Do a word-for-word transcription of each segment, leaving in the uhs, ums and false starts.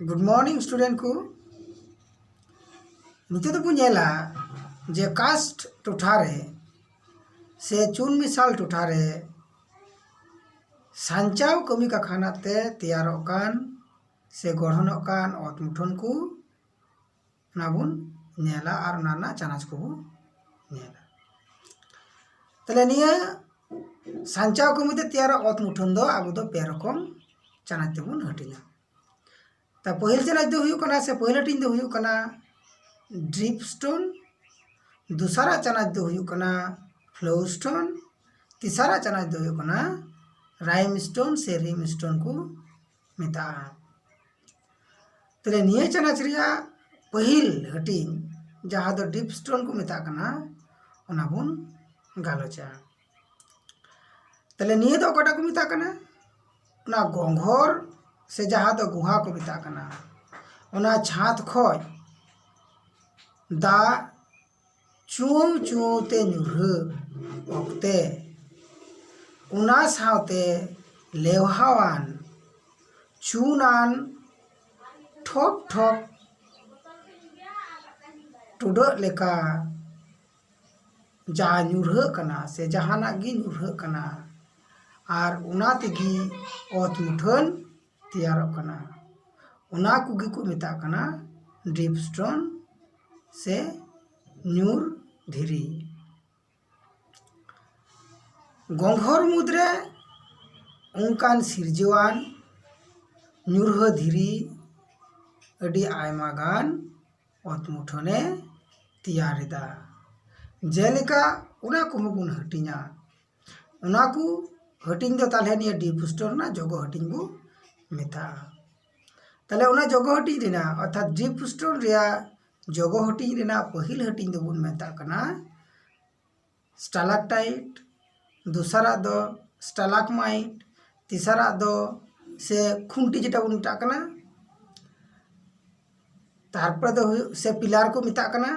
Good morning student ᱠᱚ᱾ ᱱᱤᱛᱚᱜ ᱫᱚᱵᱚ ᱧᱮᱞᱟ ᱡᱮ ᱠᱟᱥᱴ ᱴᱚᱴᱷᱟ ᱨᱮ ᱥᱮ ᱪᱩᱱ ᱢᱮᱥᱟᱞ ᱴᱚᱴᱷᱟ ᱨᱮ ᱥᱟᱧᱪᱟᱣ ᱠᱟᱹᱢᱤ ᱠᱟᱨᱠᱷᱟᱱᱟ ᱛᱮ ᱛᱮᱭᱟᱨᱚᱜ ᱠᱟᱱ ᱥᱮ ᱜᱚᱲᱦᱚᱱᱚᱜ ᱠᱟᱱ ᱚᱛ ᱢᱩᱴᱷᱟᱹᱱ ᱠᱚ ᱚᱱᱟ ᱵᱚᱱ ᱧᱮᱞᱟ ᱟᱨ ᱚᱱᱟ ᱨᱮᱱᱟᱜ ᱪᱟᱱᱟᱪ ᱠᱚᱵᱚ ᱧᱮᱞᱟ᱾ ᱛᱟᱦᱞᱮ ᱱᱤᱭᱟᱹ ᱥᱟᱧᱪᱟᱣ ᱠᱟᱹᱢᱤ ᱛᱮ ᱛᱮᱭᱟᱨᱚᱜ ᱚᱛ ᱢᱩᱴᱷᱟᱹᱱ ᱫᱚ ᱟᱵᱚ ᱫᱚ ᱯᱮ ᱨᱚᱠᱚᱢ ᱪᱟᱱᱟᱪ ᱛᱮᱵᱚᱱ ᱦᱟᱹᱴᱤᱧᱟ᱾ ᱛᱟ ᱯᱟᱹᱦᱤᱞ ᱪᱟᱱᱟᱪ ᱫᱚ ᱦᱩᱭᱩᱜ ᱠᱟᱱᱟ ᱥᱮ ᱯᱟᱹᱦᱤᱞ ᱦᱟᱹᱴᱤᱧ ᱫᱚ ᱦᱩᱭᱩᱜ ᱠᱟᱱᱟ ᱰᱨᱤᱯ ᱥᱴᱳᱱ, ᱫᱚᱥᱟᱨᱟᱜ ᱪᱟᱱᱟᱪ ᱫᱚ ᱦᱩᱭᱩᱜ ᱠᱟᱱᱟ ᱯᱷᱞᱳ ᱥᱴᱳᱱ, ᱛᱮᱥᱟᱨᱟᱜ ᱪᱟᱱᱟᱪ ᱫᱚ ᱦᱩᱭᱩᱜ ᱠᱟᱱᱟ ᱨᱟᱭᱤᱢ ᱥᱴᱳᱱ ᱥᱮ ᱨᱤᱢ ᱥᱴᱳᱱ ᱠᱚ ᱢᱮᱛᱟᱜᱼᱟ᱾ ᱛᱟᱦᱞᱮ ᱱᱤᱭᱟᱹ ᱪᱟᱱᱟᱪ ᱨᱮᱭᱟᱜ ᱯᱟᱹᱦᱤᱞ ᱦᱟᱹᱴᱤᱧ ᱡᱟᱦᱟᱸ ᱫᱚ ᱰᱨᱤᱯ ᱥᱴᱳᱱ ᱠᱚ ᱢᱮᱛᱟᱜ ᱠᱟᱱᱟ, ᱚᱱᱟ ᱵᱚᱱ ᱜᱟᱞᱚᱪᱟ᱾ ᱛᱟᱦᱞᱮ ᱱᱤᱭᱟᱹ ᱫᱚ ᱚᱠᱟᱴᱟᱜ ᱠᱚ ᱢᱮᱛᱟᱜ ᱠᱟᱱᱟ? ᱚᱱᱟ ᱜᱚᱸᱜᱷᱚᱨ ᱥᱮ ᱡᱟᱦᱟᱸ ᱫᱚ ᱜᱩᱦᱟ ᱠᱚ ᱢᱮᱛᱟᱜ ᱠᱟᱱᱟ, ᱚᱱᱟ ᱪᱷᱟᱸᱫᱽ ᱠᱷᱚᱡ ᱫᱟᱜ ᱪᱩᱣ ᱪᱩᱣ ᱛᱮ ᱧᱩᱨᱦᱟᱹᱜ ᱚᱠᱛᱮ ᱚᱱᱟ ᱥᱟᱶᱛᱮ ᱞᱮᱣᱦᱟᱣᱟᱱ ᱪᱩᱱᱟᱱ ᱴᱷᱚᱯ ᱴᱷᱚᱯ ᱴᱩᱰᱟᱹᱜ ᱞᱮᱠᱟ ᱡᱟ ᱧᱩᱨᱦᱟᱹᱜ ᱠᱟᱱᱟ ᱥᱮ ᱡᱟᱦᱟᱱᱟᱜ ᱜᱮ ᱧᱩᱨᱦᱟᱹᱜ ᱠᱟᱱᱟ, ᱟᱨ ᱚᱱᱟ ᱛᱮᱜᱮ ᱚᱛ ᱢᱩᱴᱷᱟᱹᱱ ᱛᱮᱭᱟᱨᱚᱜ ᱠᱟᱱᱟ, ᱚᱱᱟ ᱠᱚᱜᱮ ᱠᱚ ᱢᱮᱛᱟᱜ ᱠᱟᱱᱟ ᱰᱨᱤᱯ ᱥᱴᱳᱱ ᱥᱮ ᱧᱩᱨ ᱫᱷᱤᱨᱤ᱾ ᱜᱚᱸᱜᱷᱚᱨ ᱢᱩᱫᱽᱨᱮ ᱚᱱᱠᱟᱱ ᱥᱤᱨᱡᱟᱹᱣᱟᱱ ᱧᱩᱨᱦᱟᱹ ᱫᱷᱤᱨᱤ ᱟᱹᱰᱤ ᱟᱭᱢᱟ ᱜᱟᱱ ᱚᱛ ᱢᱩᱴᱷᱟᱹᱱᱮ ᱛᱮᱭᱟᱨ ᱮᱫᱟ᱾ ᱡᱮᱞᱮᱠᱟ ᱚᱱᱟ ᱠᱚᱦᱚᱸ ᱵᱚᱱ ᱦᱟᱹᱴᱤᱧᱟ, ᱚᱱᱟ ᱠᱚ ᱦᱟᱹᱴᱤᱧ ᱫᱚ ᱛᱟᱦᱚᱞᱮ ᱱᱤᱭᱟᱹ ᱰᱨᱤᱯ ᱥᱴᱳᱱ ᱨᱮᱱᱟᱜ ᱡᱚᱜᱚ ᱦᱟᱹᱴᱤᱧ ᱵᱚ ᱢᱮᱛᱟᱜᱼᱟ᱾ ᱛᱟᱦᱚᱞᱮ ᱚᱱᱟ ᱡᱚᱜᱚ ᱦᱟᱹᱴᱤᱧ ᱨᱮᱱᱟᱜ ᱚᱨᱛᱷᱟᱛ ᱰᱨᱤᱯ ᱥᱴᱳᱱ ᱨᱮᱭᱟᱜ ᱡᱚᱜᱚ ᱦᱟᱹᱴᱤᱧ ᱨᱮᱱᱟᱜ ᱯᱟᱹᱦᱤᱞ ᱦᱟᱹᱴᱤᱧ ᱫᱚᱵᱚᱱ ᱢᱮᱛᱟᱜ ᱠᱟᱱᱟ ᱥᱴᱟᱞᱟᱠᱴᱟᱭᱤᱴ, ᱫᱚᱥᱟᱨᱟᱜ ᱫᱚ ᱥᱴᱟᱞᱟᱠᱢᱟᱭᱤᱴ, ᱛᱮᱥᱟᱨᱟᱜ ᱫᱚ ᱥᱮ ᱠᱷᱩᱱᱴᱤ ᱡᱮᱴᱟ ᱵᱚᱱ ᱢᱮᱛᱟᱜ ᱠᱟᱱᱟ, ᱛᱟᱨᱯᱚᱨᱮ ᱫᱚ ᱦᱩᱭᱩᱜ ᱥᱮ ᱯᱤᱞᱟᱨ ᱠᱚ ᱢᱮᱛᱟᱜ ᱠᱟᱱᱟ,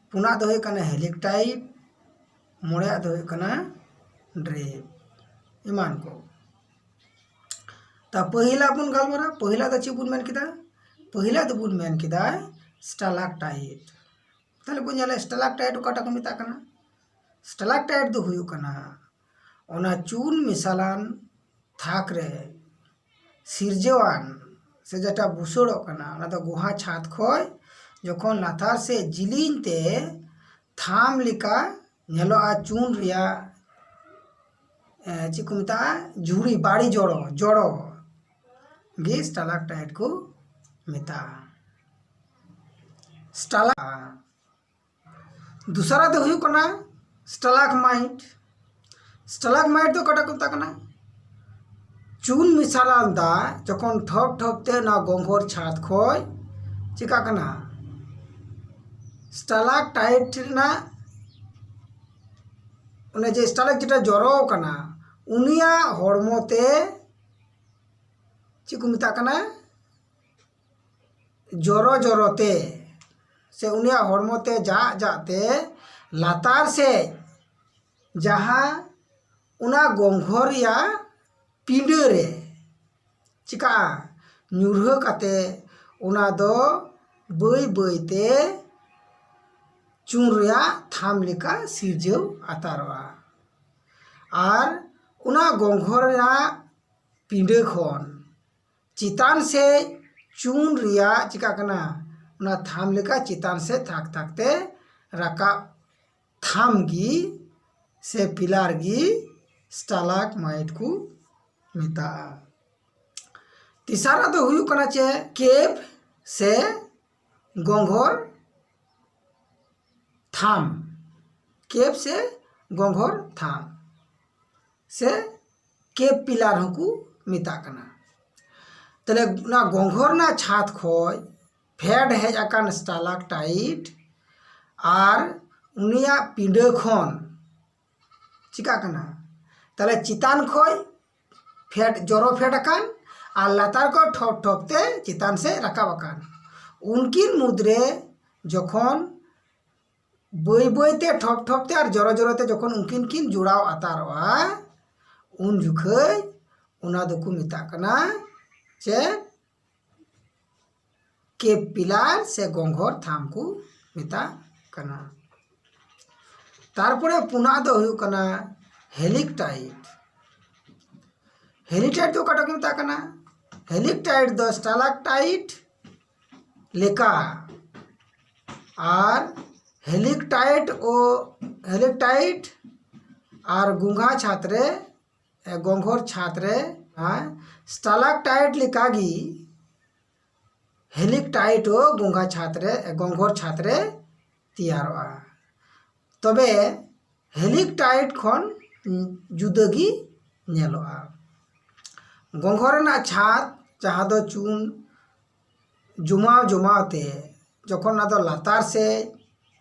ᱯᱩᱱᱟᱜ ᱫᱚ ᱦᱩᱭᱩᱜ ᱠᱟᱱᱟ ᱦᱮᱞᱤᱠᱴᱟᱭᱤᱴ, ᱢᱚᱬᱮᱭᱟᱜ ᱫᱚ ᱦᱩᱭᱩᱜ ᱠᱟᱱᱟ ᱰᱨᱤᱯ ᱮᱢᱟᱱ ᱠᱚ᱾ ᱛᱟ ᱯᱟᱹᱦᱤᱞᱟᱜ ᱵᱚᱱ ᱜᱟᱞᱢᱟᱨᱟᱣ, ᱯᱟᱹᱦᱤᱞᱟᱜ ᱫᱚ ᱪᱮᱫ ᱵᱚᱱ ᱢᱮᱱ ᱠᱮᱫᱟ? ᱯᱟᱹᱦᱤᱞᱟᱜ ᱫᱚᱵᱚᱱ ᱢᱮᱱ ᱠᱮᱫᱟ ᱥᱴᱟᱞᱟᱠᱴᱟᱭᱤᱴ᱾ ᱛᱟᱦᱞᱮ ᱵᱚᱱ ᱧᱮᱞᱟ ᱥᱴᱟᱞᱟᱠᱴᱟᱭᱤᱴ ᱚᱠᱟᱴᱟᱜ ᱠᱚ ᱢᱮᱛᱟᱜ ᱠᱟᱱᱟ? ᱥᱴᱟᱞᱟᱠᱴᱟᱭᱤᱴ ᱫᱚ ᱦᱩᱭᱩᱜ ᱠᱟᱱᱟ ᱚᱱᱟ ᱪᱩᱱ ᱢᱮᱥᱟᱞᱟᱱ ᱛᱷᱟᱠ ᱨᱮ ᱥᱤᱨᱡᱟᱹᱣᱟᱱ ᱥᱮ ᱡᱮᱴᱟ ᱵᱩᱥᱟᱹᱲᱚᱜ ᱠᱟᱱᱟ, ᱚᱱᱟ ᱫᱚ ᱜᱩᱦᱟ ᱪᱷᱟᱫᱽ ᱠᱷᱚᱱ ᱡᱚᱠᱷᱚᱱ ᱞᱟᱛᱟᱨ ᱥᱮᱫ ᱡᱤᱞᱤᱧ ᱛᱮ ᱛᱷᱟᱢ ᱞᱮᱠᱟ ᱧᱮᱞᱚᱜᱼᱟ, ᱪᱩᱱ ᱨᱮᱭᱟᱜ, ᱮ, ᱪᱮᱫ ᱠᱚ ᱢᱮᱛᱟᱜᱼᱟ, ᱡᱷᱩᱲᱤ, ᱵᱟᱲᱮ ᱡᱚᱲᱚ, ᱡᱚᱲᱚ ᱜᱮ ᱥᱴᱟᱞᱟᱠᱴᱟᱭᱤᱴ ᱠᱚ ᱢᱮᱛᱟᱜᱼᱟ᱾ ᱥᱴᱟᱞᱟ ᱫᱚᱥᱟᱨᱟᱜ ᱫᱚ ᱦᱩᱭᱩᱜ ᱠᱟᱱᱟ ᱥᱴᱟᱞᱟᱜᱢᱟᱭᱤᱴ᱾ ᱥᱴᱟᱞᱟᱜᱢᱟᱭᱤᱴ ᱫᱚ ᱚᱠᱟᱴᱟᱜ ᱠᱚ ᱢᱮᱛᱟᱜ ᱠᱟᱱᱟ? ᱪᱩᱱ ᱢᱮᱥᱟᱞᱟᱱ ᱫᱟᱜ ᱡᱚᱠᱷᱚᱱ ᱴᱷᱚᱯ ᱴᱷᱚᱯ ᱛᱮ ᱚᱱᱟ ᱜᱚᱝᱜᱷᱚᱨ ᱪᱷᱟᱫᱽ ᱠᱷᱚᱡ ᱪᱤᱠᱟᱜ ᱠᱟᱱᱟ? ᱥᱴᱟᱞᱟᱠᱴᱟᱭᱤᱴ ᱨᱮᱱᱟᱜ ᱚᱱᱮ ᱡᱮ ᱥᱴᱟᱞᱟᱠ ᱡᱮᱴᱟ ᱡᱚᱨᱚ ᱠᱟᱱᱟ, ᱩᱱᱤᱭᱟᱜ ᱦᱚᱲᱢᱚ ᱛᱮ ᱪᱮᱫ ᱠᱚ ᱢᱮᱛᱟᱜ ᱠᱟᱱᱟ? ᱡᱚᱨᱚ ᱡᱚᱨᱚ ᱛᱮ ᱥᱮ ᱩᱱᱤᱭᱟᱜ ᱦᱚᱲᱢᱚ ᱛᱮ ᱡᱟᱜ ᱡᱟᱜ ᱛᱮ ᱞᱟᱛᱟᱨ ᱥᱮᱫ ᱡᱟᱦᱟᱸ ᱚᱱᱟ ᱜᱚᱝᱜᱷᱚᱨ ᱨᱮᱭᱟᱜ ᱯᱤᱸᱰᱟᱹ ᱨᱮ ᱪᱤᱠᱟᱜᱼᱟ? ᱧᱩᱨᱦᱟᱹ ᱠᱟᱛᱮ ᱚᱱᱟ ᱫᱚ ᱵᱟᱹᱭ ᱵᱟᱹᱭ ᱛᱮ ᱪᱩᱱ ᱨᱮᱭᱟᱜ ᱛᱷᱟᱢ ᱞᱮᱠᱟ ᱥᱤᱨᱡᱟᱹᱣ ᱟᱛᱟᱨᱚᱜᱼᱟ᱾ ᱟᱨ ᱚᱱᱟ ᱜᱚᱝᱜᱷᱚᱨ ᱨᱮᱭᱟᱜ ᱯᱤᱸᱰᱟᱹ ᱠᱷᱚᱱ ᱪᱮᱛᱟᱱ ᱥᱮᱫ ᱪᱩᱱ ᱨᱮᱭᱟᱜ ᱪᱤᱠᱟᱜ ᱠᱟᱱᱟ? ᱚᱱᱟ ᱛᱷᱟᱢ ᱞᱮᱠᱟ ᱪᱮᱛᱟᱱ ᱥᱮᱫ ᱛᱷᱟᱠ ᱛᱷᱟᱠ ᱛᱮ ᱨᱟᱠᱟᱵ ᱛᱷᱟᱢ ᱜᱮ ᱥᱮ ᱯᱤᱞᱟᱨ ᱜᱮ ᱥᱴᱟᱞᱟᱜᱢᱟᱭᱤᱴ ᱠᱚ ᱢᱮᱛᱟᱜᱼᱟ᱾ ᱛᱮᱥᱟᱨᱟᱜ ᱫᱚ ᱦᱩᱭᱩᱜ ᱠᱟᱱᱟ ᱪᱮ ᱠᱮᱯ ᱥᱮ ᱜᱚᱝᱜᱷᱚᱨ ᱛᱷᱟᱢ᱾ ᱠᱮᱯ ᱥᱮ ᱜᱚᱝᱜᱷᱚᱨ ᱛᱷᱟᱢ ᱥᱮ ᱠᱮᱯ ᱯᱤᱞᱟᱨ ᱦᱚᱸᱠᱚ ᱢᱮᱛᱟᱜ ᱠᱟᱱᱟ᱾ ᱛᱟᱦᱞᱮ ᱚᱱᱟ ᱜᱚᱝᱜᱷᱚᱨ ᱨᱮᱱᱟᱜ ᱪᱷᱟᱫᱽ ᱠᱷᱚᱡ ᱯᱷᱮᱰ ᱦᱮᱡ ᱟᱠᱟᱱ ᱥᱴᱟᱞᱟᱠᱴᱟᱭᱤᱴ ᱟᱨ ᱩᱱᱤᱭᱟᱜ ᱯᱤᱸᱰᱟᱹ ᱠᱷᱚᱱ ᱪᱤᱠᱟᱜ ᱠᱟᱱᱟ? ᱛᱟᱦᱞᱮ ᱪᱮᱛᱟᱱ ᱠᱷᱚᱡ ᱯᱷᱮᱰ, ᱡᱚᱨᱚ ᱯᱷᱮᱰ ᱟᱠᱟᱱ ᱟᱨ ᱞᱟᱛᱟᱨ ᱠᱷᱚᱡ ᱴᱷᱚᱯ ᱴᱷᱚᱯ ᱛᱮ ᱪᱮᱛᱟᱱ ᱥᱮᱫ ᱨᱟᱠᱟᱵ ᱟᱠᱟᱱ᱾ ᱩᱱᱠᱤᱱ ᱢᱩᱫᱽᱨᱮ ᱡᱚᱠᱷᱚᱱ ᱵᱟᱹᱭ ᱵᱟᱹᱭ ᱛᱮ ᱴᱷᱚᱯ ᱴᱷᱚᱯ ᱛᱮ ᱟᱨ ᱡᱚᱨᱚ ᱡᱚᱨᱚ ᱛᱮ ᱡᱚᱠᱷᱚᱱ ᱩᱱᱠᱤᱱ ᱠᱤᱱ ᱡᱚᱲᱟᱣ ᱟᱛᱟᱨᱚᱜᱼᱟ, ᱩᱱ ᱡᱚᱠᱷᱮᱡ ᱚᱱᱟ ᱫᱚᱠᱚ ᱢᱮᱛᱟᱜ ᱠᱟᱱᱟ ᱪᱮᱫ? ᱠᱮᱯᱤᱞᱟᱨ ᱥᱮ ᱜᱚᱸᱜᱷᱚᱨ ᱛᱷᱟᱢ ᱠᱚ ᱢᱮᱛᱟᱜ ᱠᱟᱱᱟ᱾ ᱛᱟᱨᱯᱚᱨᱮ ᱯᱩᱱᱟᱜ ᱫᱚ ᱦᱩᱭᱩᱜ ᱠᱟᱱᱟ ᱦᱮᱞᱤᱠᱴᱟᱭᱤᱴ᱾ ᱦᱮᱞᱤᱠᱴᱟᱭᱤᱴ ᱫᱚ ᱚᱠᱟᱴᱟᱜ ᱠᱚ ᱢᱮᱛᱟᱜ ᱠᱟᱱᱟ? ᱦᱮᱞᱤᱠᱴᱟᱭᱤᱴ ᱫᱚ ᱥᱴᱟᱞᱟᱠᱴᱟᱭᱤᱴ ᱞᱮᱠᱟ ᱟᱨ ᱦᱮᱞᱤᱠᱴᱟᱭᱤᱴ ᱳ ᱦᱮᱞᱤᱠᱴᱟᱭᱤᱴ ᱟᱨ ᱜᱚᱸᱜᱷᱟ ᱪᱷᱟᱛ ᱨᱮ, ᱜᱚᱸᱜᱷᱚᱨ ᱪᱷᱟᱛ ᱨᱮ ᱥᱴᱟᱞᱟᱠᱴᱟᱭᱤᱴ ᱞᱮᱠᱟᱜᱮ ᱦᱮᱞᱤᱠᱴᱟᱭᱤᱴ ᱳ ᱜᱚᱸᱜᱷᱟ ᱪᱷᱟᱛ ᱨᱮ, ᱜᱚᱸᱜᱷᱚᱨ ᱪᱷᱟᱛ ᱨᱮ ᱛᱮᱭᱟᱨᱚᱜᱼᱟ᱾ ᱛᱚᱵᱮ ᱦᱮᱞᱤᱠᱴᱟᱭᱤᱴ ᱠᱷᱚᱱ ᱡᱩᱫᱟᱹ ᱜᱮ ᱧᱮᱞᱚᱜᱼᱟ᱾ ᱜᱚᱸᱜᱷᱚᱨ ᱨᱮᱱᱟᱜ ᱪᱷᱟᱛ, ᱡᱟᱦᱟᱸ ᱫᱚ ᱪᱩᱱ ᱡᱚᱢᱟᱣ ᱡᱚᱢᱟᱣ ᱛᱮ ᱡᱚᱠᱷᱚᱱ ᱚᱱᱟ ᱫᱚ ᱞᱟᱛᱟᱨ ᱥᱮᱫ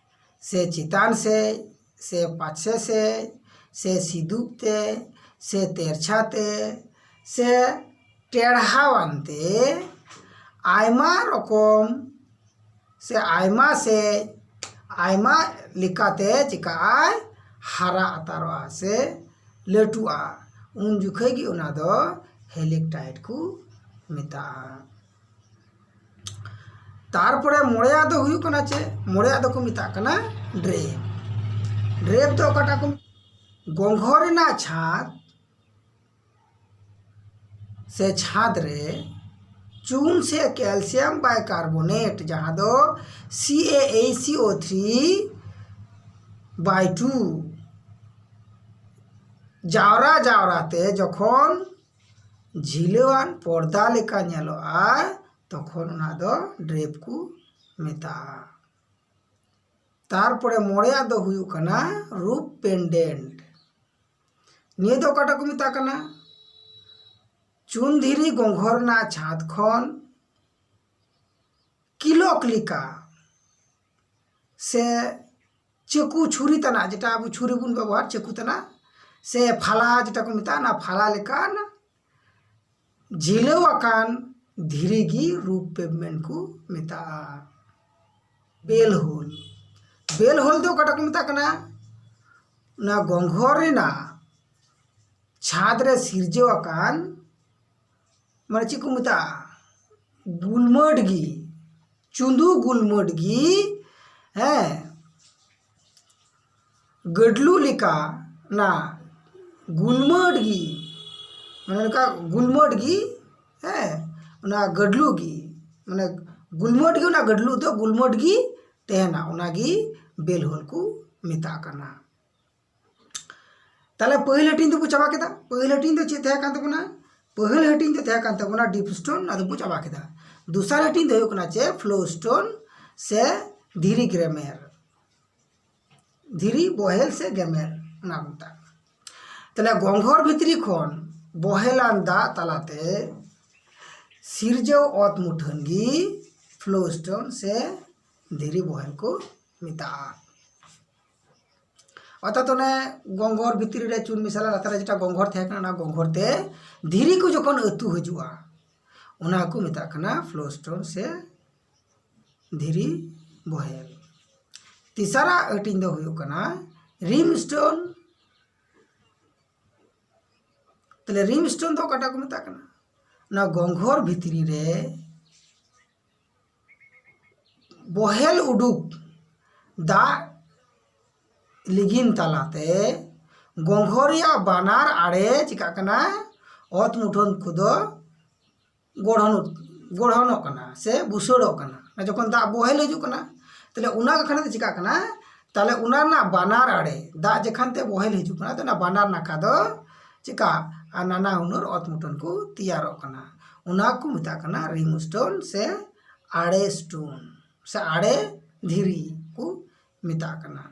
ᱥᱮ ᱪᱮᱛᱟᱱ ᱥᱮᱫ ᱥᱮ ᱯᱟᱪᱷᱮ ᱥᱮᱫ ᱥᱮ ᱥᱤᱫᱩᱯ ᱛᱮ ᱥᱮ ᱛᱮᱨᱪᱷᱟ ᱛᱮ ᱥᱮ ᱴᱮᱲᱦᱟᱣᱟᱱ ᱛᱮ ᱟᱭᱢᱟ ᱨᱚᱠᱚᱢ ᱥᱮ ᱟᱭᱢᱟ ᱥᱮᱫ ᱟᱭᱢᱟ ᱞᱮᱠᱟᱛᱮ ᱪᱤᱠᱟᱹᱜᱼᱟᱭ? ᱦᱟᱨᱟ ᱟᱛᱟᱨᱚᱜᱼᱟ ᱥᱮ ᱞᱟᱹᱴᱩᱜᱼᱟ᱾ ᱩᱱ ᱡᱚᱠᱷᱚᱡ ᱜᱮ ᱚᱱᱟ ᱫᱚ ᱦᱮᱞᱤᱠᱴᱟᱭᱤᱴ ᱠᱚ ᱢᱮᱛᱟᱜᱼᱟ᱾ ᱛᱟᱨᱯᱚᱨᱮ ᱢᱚᱬᱮᱭᱟᱜ ᱫᱚ ᱦᱩᱭᱩᱜ ᱠᱟᱱᱟ ᱪᱮᱫ? ᱢᱚᱬᱮᱭᱟᱜ ᱫᱚᱠᱚ ᱢᱮᱛᱟᱜ ᱠᱟᱱᱟ ᱰᱨᱮᱯ᱾ ᱰᱨᱮᱯ ᱫᱚ ᱚᱠᱟᱴᱟᱜ ᱠᱚ? ᱜᱚᱸᱜᱷᱚᱨ ᱨᱮᱱᱟᱜ ᱪᱷᱟᱫᱽ ᱥᱮ ᱪᱷᱟᱫᱽ ᱨᱮ ᱪᱩᱱ ᱥᱮ ᱠᱮᱞᱥᱤᱭᱟᱢ ᱵᱟᱭᱠᱟᱨᱵᱳᱱᱮᱴ, ᱡᱟᱦᱟᱸ ᱫᱚ C A H C O three by two ᱡᱟᱣᱨᱟ ᱡᱟᱣᱨᱟ ᱛᱮ ᱡᱚᱠᱷᱚᱱ ᱡᱷᱤᱞᱟᱹᱣᱟᱱ ᱯᱚᱨᱫᱟ ᱞᱮᱠᱟ ᱧᱮᱞᱚᱜᱼᱟ, ᱛᱚᱠᱷᱚᱱ ᱚᱱᱟ ᱫᱚ ᱰᱨᱮᱯ ᱠᱚ ᱢᱮᱛᱟᱜᱼᱟ᱾ ᱛᱟᱨᱯᱚᱨᱮ ᱢᱚᱬᱮᱭᱟᱜ ᱫᱚ ᱦᱩᱭᱩᱜ ᱠᱟᱱᱟ ᱨᱩᱯ ᱯᱮᱱᱰᱮᱱᱴ᱾ ᱱᱤᱭᱟᱹ ᱫᱚ ᱚᱠᱟᱴᱟᱜ ᱠᱚ ᱢᱮᱛᱟᱜ ᱠᱟᱱᱟ? ᱪᱩᱱ ᱫᱷᱤᱨᱤ ᱜᱚᱸᱜᱷᱚᱨ ᱨᱮᱱᱟᱜ ᱪᱷᱟᱫᱽ ᱠᱷᱚᱱ ᱠᱤᱞᱚᱠ ᱞᱮᱠᱟ ᱥᱮ ᱪᱟᱹᱠᱩ ᱪᱷᱩᱨᱤ ᱛᱟᱱᱟᱜ, ᱡᱮᱴᱟ ᱟᱵᱚ ᱪᱷᱩᱨᱤ ᱵᱚᱱ ᱵᱮᱵᱚᱦᱟᱨ ᱪᱟᱹᱠᱩ ᱛᱟᱱᱟᱜ, ᱥᱮ ᱯᱷᱟᱞᱟ ᱡᱮᱴᱟ ᱠᱚ ᱢᱮᱛᱟᱜᱼᱟ, ᱚᱱᱟ ᱯᱷᱟᱞᱟ ᱞᱮᱠᱟᱱ ᱡᱷᱤᱞᱟᱹᱣ ᱟᱠᱟᱱ ᱫᱷᱤᱨᱤ ᱜᱮ ᱨᱩᱯ ᱯᱮᱱᱰᱮᱱᱴ ᱠᱚ ᱢᱮᱛᱟᱜᱼᱟ᱾ ᱵᱮᱞ ᱦᱳᱞ, ᱵᱮᱞ ᱦᱳᱞ ᱫᱚ ᱚᱠᱟᱴᱟᱜ ᱠᱚ ᱢᱮᱛᱟᱜ ᱠᱟᱱᱟ? ᱚᱱᱟ ᱜᱚᱸᱜᱷᱚᱨ ᱨᱮᱱᱟᱜ ᱪᱷᱟᱫᱽ ᱨᱮ ᱥᱤᱨᱡᱟᱹᱣ ᱟᱠᱟᱱ, ᱢᱟᱱᱮ ᱪᱮᱫ ᱠᱚ ᱢᱮᱛᱟᱜᱼᱟ, ᱜᱩᱞᱢᱟᱹᱴ ᱜᱮ, ᱪᱩᱸᱫᱩ ᱜᱩᱞᱢᱟᱹᱴ ᱜᱮ, ᱦᱮᱸ, ᱜᱟᱹᱰᱞᱩ ᱞᱮᱠᱟ ᱚᱱᱟ ᱜᱩᱞᱢᱟᱹᱴ ᱜᱮ, ᱢᱟᱱᱮ ᱱᱚᱝᱠᱟ ᱜᱩᱞᱢᱟᱹᱴ ᱜᱮ, ᱦᱮᱸ, ᱚᱱᱟ ᱜᱟᱹᱰᱞᱩ ᱜᱮ, ᱢᱟᱱᱮ ᱜᱩᱞᱢᱟᱹᱴ ᱜᱮ, ᱚᱱᱟ ᱜᱟᱹᱰᱞᱩ ᱫᱚ ᱜᱩᱞᱢᱟᱹᱴ ᱜᱮ ᱛᱟᱦᱮᱱᱟ, ᱚᱱᱟᱜᱮ ᱵᱮᱞᱦᱳᱞ ᱠᱚ ᱢᱮᱛᱟᱜ ᱠᱟᱱᱟ᱾ ᱛᱟᱦᱞᱮ ᱯᱟᱹᱦᱤᱞ ᱦᱟᱹᱴᱤᱧ ᱫᱚᱵᱚ ᱪᱟᱵᱟ ᱠᱮᱫᱟ᱾ ᱯᱟᱹᱦᱤᱞ ᱦᱟᱹᱴᱤᱧ ᱫᱚ ᱪᱮᱫ ᱛᱟᱦᱮᱸ ᱠᱟᱱ ᱛᱟᱵᱚᱱᱟ? ᱯᱟᱹᱦᱤᱞ ᱦᱟᱹᱴᱤᱧ ᱫᱚ ᱛᱟᱦᱮᱸ ᱠᱟᱱ ᱛᱟᱵᱚᱱᱟ ᱰᱤᱯ ᱥᱴᱳᱱ, ᱟᱫᱚ ᱵᱚ ᱪᱟᱵᱟ ᱠᱮᱫᱟ᱾ ᱫᱚᱥᱟᱨ ᱦᱟᱹᱴᱤᱧ ᱫᱚ ᱦᱩᱭᱩᱜ ᱠᱟᱱᱟ ᱪᱮ ᱯᱷᱞᱳ ᱥᱴᱳᱱ ᱥᱮ ᱫᱷᱤᱨᱤ ᱜᱨᱮᱢᱮᱨ, ᱫᱷᱤᱨᱤ ᱵᱚᱦᱮᱞ ᱥᱮ ᱜᱮᱢᱮᱨ, ᱚᱱᱟ ᱠᱚ ᱢᱮᱛᱟᱜ ᱠᱟᱱᱟ᱾ ᱛᱟᱦᱞᱮ ᱜᱚᱝᱜᱷᱚᱨ ᱵᱷᱤᱛᱨᱤ ᱠᱷᱚᱱ ᱵᱚᱦᱮᱞᱟᱱ ᱫᱟᱜ ᱛᱟᱞᱟᱛᱮ ᱥᱤᱨᱡᱟᱹᱣ ᱚᱛ ᱢᱩᱴᱷᱟᱹᱱ ᱜᱮ ᱯᱷᱞᱳ ᱥᱴᱳᱱ ᱥᱮ ᱫᱷᱤᱨᱤ ᱵᱚᱦᱮᱞ ᱠᱚ ᱢᱮᱛᱟᱜᱼᱟ᱾ ᱚᱨᱛᱷᱟᱛ ᱚᱱᱮ ᱜᱚᱝᱜᱷᱚᱨ ᱵᱷᱤᱛᱨᱤ ᱨᱮ ᱪᱩᱱ ᱢᱮᱥᱟᱞᱟ ᱞᱟᱛᱟᱨ ᱨᱮ ᱡᱮᱴᱟ ᱜᱚᱝᱜᱷᱚᱨ ᱛᱟᱦᱮᱸ ᱠᱟᱱᱟ, ᱚᱱᱟ ᱜᱚᱝᱜᱷᱚᱨ ᱛᱮ ᱫᱷᱤᱨᱤ ᱠᱚ ᱡᱚᱠᱷᱚᱱ ᱟᱹᱛᱩ ᱦᱤᱡᱩᱜᱼᱟ, ᱚᱱᱟ ᱠᱚ ᱢᱮᱛᱟᱜ ᱠᱟᱱᱟ ᱯᱷᱞᱳ ᱥᱴᱳᱱ ᱥᱮ ᱫᱷᱤᱨᱤ ᱵᱚᱦᱮᱞ᱾ ᱛᱮᱥᱟᱨᱟᱜ ᱦᱟᱹᱴᱤᱧ ᱫᱚ ᱦᱩᱭᱩᱜ ᱠᱟᱱᱟ ᱨᱤᱢ ᱥᱴᱳᱱ᱾ ᱛᱟᱦᱞᱮ ᱨᱤᱢ ᱥᱴᱳᱱ ᱫᱚ ᱚᱠᱟᱴᱟᱜ ᱠᱚ ᱢᱮᱛᱟᱜ ᱠᱟᱱᱟ? ᱚᱱᱟ ᱜᱚᱝᱜᱷᱚᱨ ᱵᱷᱤᱛᱨᱤ ᱨᱮ ᱵᱚᱦᱮᱞ ᱩᱰᱩᱠ ᱫᱟᱜ ᱞᱤᱜᱤᱱ ᱛᱟᱞᱟᱛᱮ ᱜᱚᱝᱜᱷᱚᱨ ᱨᱮᱭᱟᱜ ᱵᱟᱱᱟᱨ ᱟᱲᱮ ᱪᱤᱠᱟᱜ ᱠᱟᱱᱟ? ᱚᱛ ᱢᱩᱴᱷᱟᱹᱱ ᱠᱚᱫᱚ ᱜᱚᱲᱦᱚᱱ, ᱜᱚᱲᱦᱚᱱᱚᱜ ᱠᱟᱱᱟ ᱥᱮ ᱵᱩᱥᱟᱹᱲᱚᱜ ᱠᱟᱱᱟ᱾ ᱚᱱᱟ ᱡᱚᱠᱷᱚᱱ ᱫᱟᱜ ᱵᱚᱦᱮᱞ ᱦᱤᱡᱩᱜ ᱠᱟᱱᱟ, ᱛᱟᱦᱞᱮ ᱚᱱᱟ ᱠᱟᱠᱷᱱᱟ ᱫᱚ ᱪᱤᱠᱟᱜ ᱠᱟᱱᱟ? ᱛᱟᱦᱞᱮ ᱚᱱᱟ ᱨᱮᱱᱟᱜ ᱵᱟᱱᱟᱨ ᱟᱲᱮ, ᱫᱟᱜ ᱡᱮᱠᱷᱟᱱ ᱛᱮ ᱵᱚᱦᱮᱞ ᱦᱤᱡᱩᱜ ᱠᱟᱱᱟ, ᱛᱚ ᱚᱱᱟ ᱵᱟᱱᱟᱨ ᱱᱟᱠᱷᱟ ᱫᱚ ᱪᱤᱠᱟ ᱟᱨ ᱱᱟᱱᱟ ᱦᱩᱱᱟᱹᱨ ᱚᱛ ᱢᱩᱴᱷᱟᱹᱱ ᱠᱚ ᱛᱮᱭᱟᱨᱚᱜ ᱠᱟᱱᱟ᱾ ᱚᱱᱟ ᱠᱚ ᱢᱮᱛᱟᱜ ᱠᱟᱱᱟ ᱨᱤᱢ ᱥᱴᱳᱱ ᱥᱮ ᱟᱲᱮ ᱥᱴᱳᱱ ᱥᱮ ᱟᱲᱮ ᱫᱷᱤᱨᱤ ᱠᱚ ᱢᱮᱛᱟᱜ ᱠᱟᱱᱟ᱾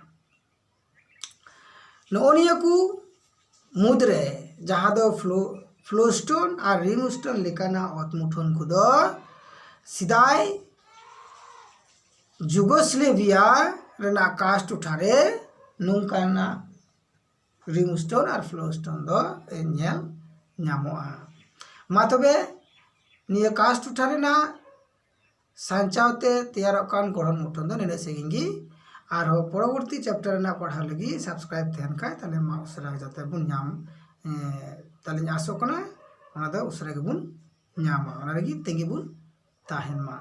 ᱱᱚᱜᱼᱚ ᱱᱤᱭᱟᱹ ᱠᱚ ᱢᱩᱫᱽᱨᱮ ᱡᱟᱦᱟᱸ ᱫᱚ ᱯᱷᱞᱳ, ᱯᱷᱞᱳ ᱥᱴᱳᱱ ᱟᱨ ᱨᱤᱢ ᱥᱴᱳᱱ ᱞᱮᱠᱟᱱᱟᱜ ᱚᱛ ᱢᱩᱴᱷᱟᱹᱱ ᱠᱚᱫᱚ ᱥᱮᱫᱟᱭ ᱡᱩᱜᱳᱥᱞᱮᱵᱷᱤᱭᱟ ᱨᱮᱱᱟᱜ ᱠᱟᱥ ᱴᱚᱴᱷᱟ ᱨᱮ ᱱᱚᱝᱠᱟᱱᱟᱜ ᱨᱤᱢ ᱥᱴᱳᱱ ᱟᱨ ᱯᱷᱞᱳ ᱥᱴᱳᱱ ᱫᱚ ᱧᱮᱞ ᱧᱟᱢᱚᱜᱼᱟ᱾ ᱢᱟ ᱛᱚᱵᱮ, ᱱᱤᱭᱟᱹ ᱠᱟᱥ ᱴᱚᱴᱷᱟ ᱨᱮᱱᱟᱜ ᱥᱟᱧᱪᱟᱣ ᱛᱮ ᱛᱮᱭᱟᱨᱚᱜ ᱠᱟᱱ ᱜᱚᱲᱦᱚᱱ ᱢᱩᱴᱷᱟᱹᱱ ᱫᱚ ᱱᱤᱱᱟᱹᱜ ᱥᱟᱺᱜᱤᱧ ᱜᱮ᱾ ᱟᱨᱦᱚᱸ ᱯᱚᱨᱚᱵᱚᱨᱛᱤ ᱪᱮᱯᱴᱟᱨ ᱨᱮᱱᱟᱜ ᱯᱟᱲᱦᱟᱣ ᱞᱟᱹᱜᱤᱫ ᱥᱟᱵᱥᱠᱨᱟᱭᱤᱵ ᱛᱟᱦᱮᱱ ᱠᱷᱟᱡ, ᱛᱟᱦᱞᱮ ᱢᱟ ᱩᱥᱟᱹᱨᱟ ᱡᱟᱛᱮ ᱵᱚᱱ ᱧᱟᱢ ᱛᱟᱦᱞᱮᱧ ᱟᱥᱚᱜ ᱠᱟᱱᱟ ᱚᱱᱟ ᱫᱚ ᱩᱥᱟᱹᱨᱟ ᱜᱮᱵᱚᱱ ᱧᱟᱢᱟ, ᱚᱱᱟ ᱨᱮᱜᱮ ᱛᱮᱸᱜᱮ ᱵᱚᱱ ᱛᱟᱦᱮᱱ ᱢᱟ᱾